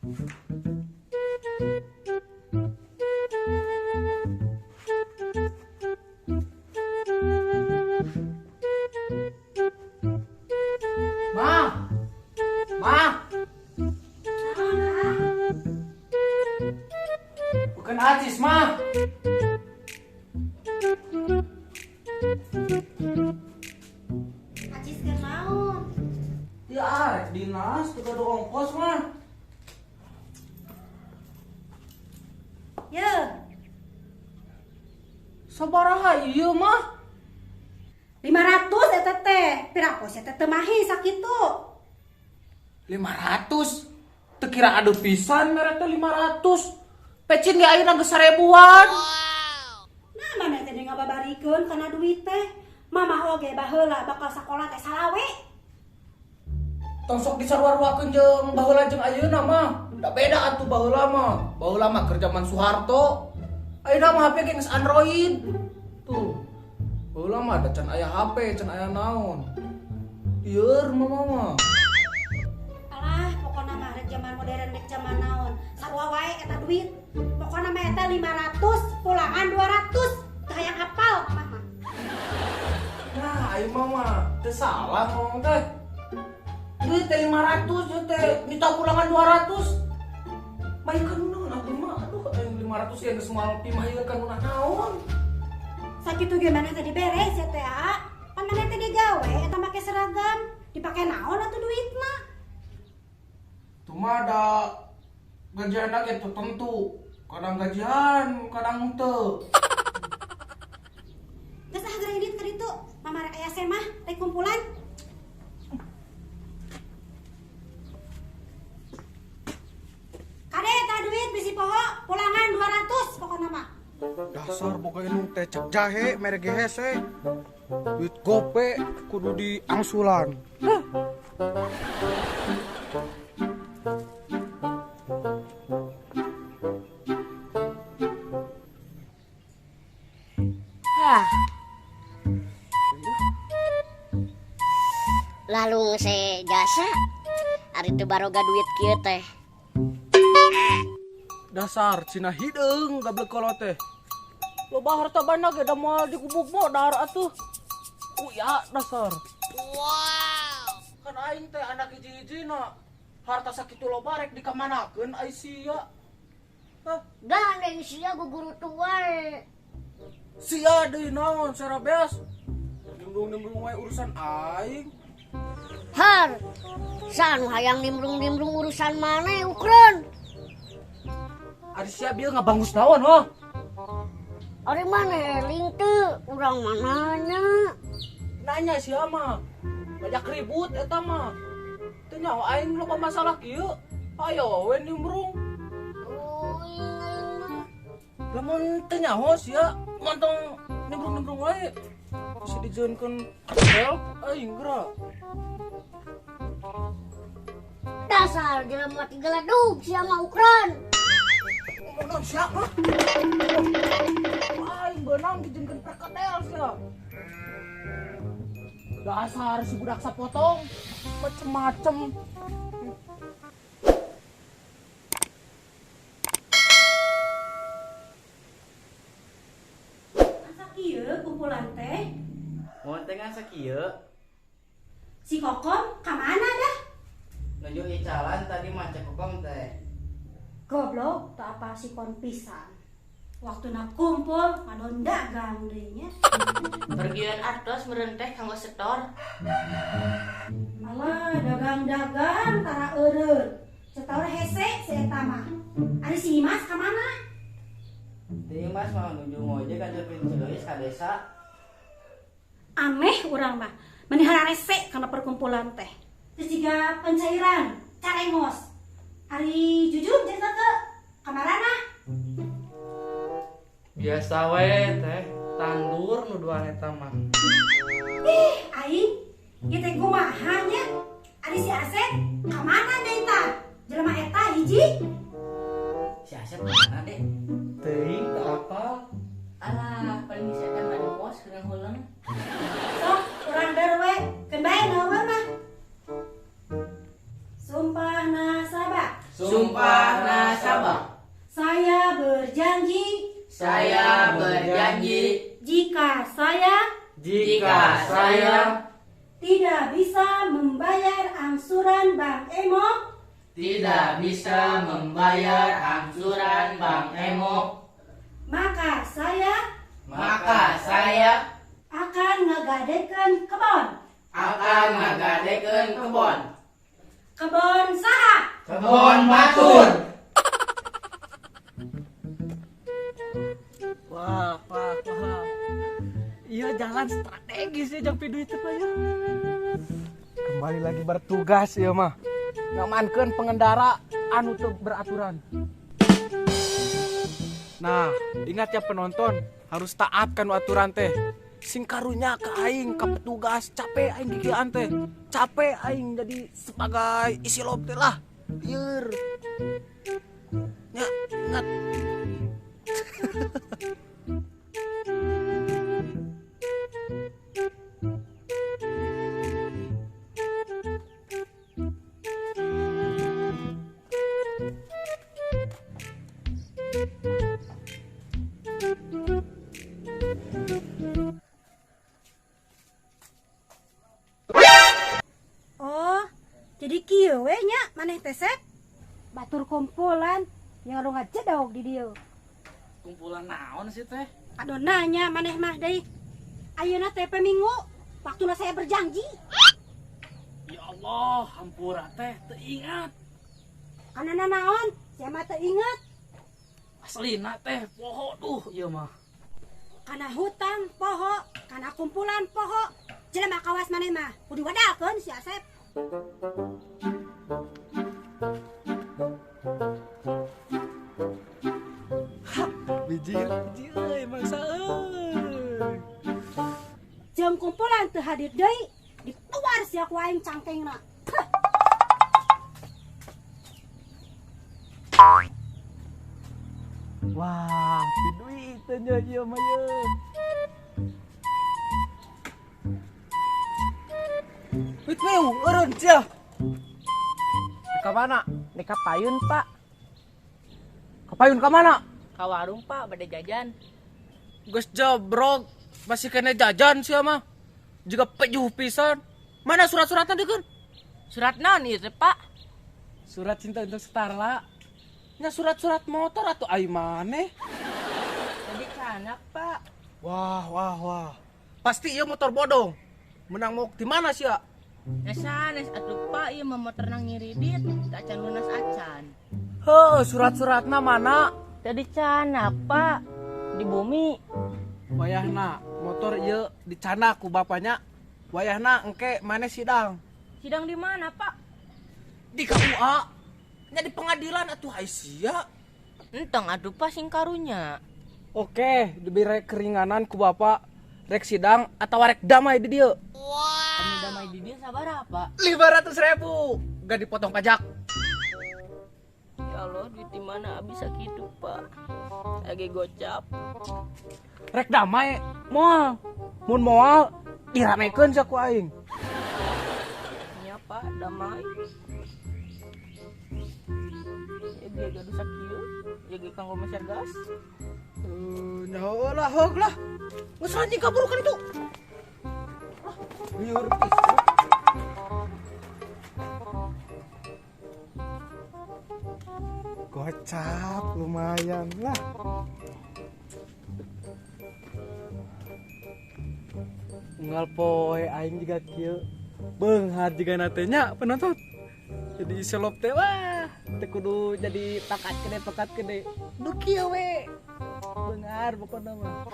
Ma. Ma. Bukan acis, Ma. Acis keur naon? Ya, arek dinas teu gaduh ongkos, Ma. Ye. Sabaraha ieu, Ma? 500 eta teh. Piraku sia teh teu mahi sakitu. 500? Teu kira aduh pisan mere teh 500. Pecin ge ayeuna geus 1000-an. Nah, maneh teh ngababarikeun kana duit teh. Mamah oge baheula bakal sakola teh salawe. Tong sok disarua-ruakeun jeung baheula jeung ayeuna mah. Da beda atuh baheula mah. Baheula mah keur zaman Soeharto. Ayeuna mah HP ge geus Android. Tuh. Baheula mah da can aya HP, can aya naon. Lieur mama mah. Alah, pokona mah rek zaman modern rek zaman naon. Sarua wae eta duit. Pokona mah eta 500, pulangan 200. Teu hayang apal mamah mah. Nah, ayo mama, teu salah ngomong teh. Duit teh 500, ieu teh minta pulangan 200. Baik kan naon atuh mah. Aduh, aing 500 ge geus moal pimah ieu kan naon. Sakitu ge maneh teh dibere sia teh, A. Pan maneh teh digawe eta make seragam, dipake naon atuh duitna? Tuh mah da gajianna ge teu tentu. Kadang gajian, kadang teu. Geus ah geura indit ka ditu. Mama rek aya semah, rek kumpulan. Kade eta duit bisi poho, pulangan 200 pokona mah. Dasar boga indung teh cek jahe mere ge hese. Duit gope kudu diangsulan. Hah. Lalu se jasa ari teu baroga duit kieu teh. Dasar cina hideung gablek kolot teh. Loba harta banda ge da moal digubuk modar atuh. Uya dasar. Wow. Kan aing teh anak hiji-hijina. Harta sakitu loba rek dikamanakeun ai sia. Hah? Gandeng sia guguru wae. Sia deui naon sera beas. Nimbrung-nimbrung wae urusan aing. Har, sanu hayang nimbrung-nimbrung urusan maneh ukreun. Ari sia bieu ngabangus naon hah? Ari maneh eling teu, urang mananya. Nanya sia mah. Banyak ribut eta mah. Teu nyaho aing loba masalah kieu. Ayo we nimbrung. Euy, aing mah. Lamun teu nyaho sia, montong nimbrung-nimbrung wae. Bisa dijeunkeun kartel aing geura. Dasar jelema tigeladug sia mah ukreun. Ngomong naon sia mah? Aing beunang dijeunkeun perkedel sia. Dasar si budak sapotong macem-macem. Asa kieu kumpulan teh? Mun teh ngan sakieu. Si Kokom ka mana dah? Nuju icalan tadi mah cek Kokom teh. Goblok, tak apa si kon pisan. Waktu nak kumpul, ngadon dagang deui nya. Pergian artos meureun teh kanggo setor. Alah, dagang-dagang tara eureun. Setor hese si eta mah. Ari si Imas ka mana? Teu Imas mah nuju ngojek ka Jepin Ceulis ka desa. Aneh urang mah, meni hararese kana perkumpulan teh. Terus jiga pencairan, carengos. Ari jujur jeung teu kamarana? Biasa we teh, tandur nu duaan eta mah. Ih, aing ieu teh kumaha nya? Ari si Asep ka mana deui tah? Jelema eta hiji. Si Asep ka mana deh? Teuing teu apal. Alah, paling si eta mah di pos keur huleng. Sok urang der we, keun bae ngeuweun mah. Sumpah nasabah. Sumpah. Sumpah nasabah. Saya berjanji. Saya berjanji. Jika saya. Jika saya tidak bisa membayar angsuran Bank Emok. Tidak bisa membayar angsuran Bank Emok. Maka saya. Maka saya akan ngagadekeun kebon. Akan ngagadekeun kebon. Kebon saha? Kebon batur. Wah, wah, wah. Iya jalan strategis ya jang duit teh ya. Kembali lagi bertugas ya mah. Ngamankeun pengendara anu teu beraturan. Nah, ingat ya penonton, harus taat kan aturan teh. Sing karunya ke aing ka petugas, capek aing gigian teh. Capek aing jadi sebagai isi lob teh lah. Lieur. Nya, ingat. Oh, jadi kieu we nya maneh teh Sep? Batur kumpulan yang ngajedog di dieu. Kumpulan naon sih teh? Aduh nanya maneh mah deui. Ayeuna teh minggu, waktuna saya berjanji. Ya Allah, hampura teh teu ingat. Kana naon? Sia mah teu inget. Aslina teh poho duh ieu mah. Kana hutang poho, kana kumpulan poho. Jelema kawas maneh mah kudu diwadalkeun si Asep. Biji, biji euy mangsa euy. Jeung kumpulan teu hadir deui, dituar sia ku aing cangkengna. Wah, duit nya ieu mah yeun. Wit meu, eureun sia. Ka mana? Dek ka payun, Pak. Ka payun ka mana? Ka warung, Pak, bade jajan. Geus jebrog, masih kena jajan sia mah. Jiga pejuh pisan. Mana surat-suratna dikeun? Surat naon ieu teh, Pak? Surat cinta untuk Starla. Nya surat-surat motor atuh ai maneh. Tadi canak, Pak. Wah, wah, wah. Pasti ieu motor bodong. Menang mau di mana sia? Nya sanes atuh, Pak, ieu mah motor nang ngiridit, teu acan lunas acan. Heuh, surat-suratna mana? Tadi canak, Pak. Di bumi. Wayahna motor ieu dicanak ku bapaknya. Wayahna engke maneh sidang. Sidang di mana, Pak? Di KUA. Nya di pengadilan atuh ai sia. Entong atuh Pak sing karunya. Oke, diberi keringanan ku bapak. Rek sidang atau rek damai di dieu. Kami damai di dieu sabaraha, Pak? 500.000. Gak dipotong pajak. Ya Allah, duit di mana bisa gitu, Pak? Lagi gocap. Rek damai moal. Mun moal diramekeun sia ku aing. Nya, Pak, damai. Ya ge gaduh sakieu, ya ge kanggo meser gas. Nyaho lah, hog lah. Geus anjing kabur kan itu. Lah, lieur pisan. Gocap lumayan lah. Unggal poe aing juga kieu. Beunghar jiga na teh nya penonton. Jadi selop teh wah, teu kudu jadi pakat gede. Duh kieu we. Beunghar pokona mah.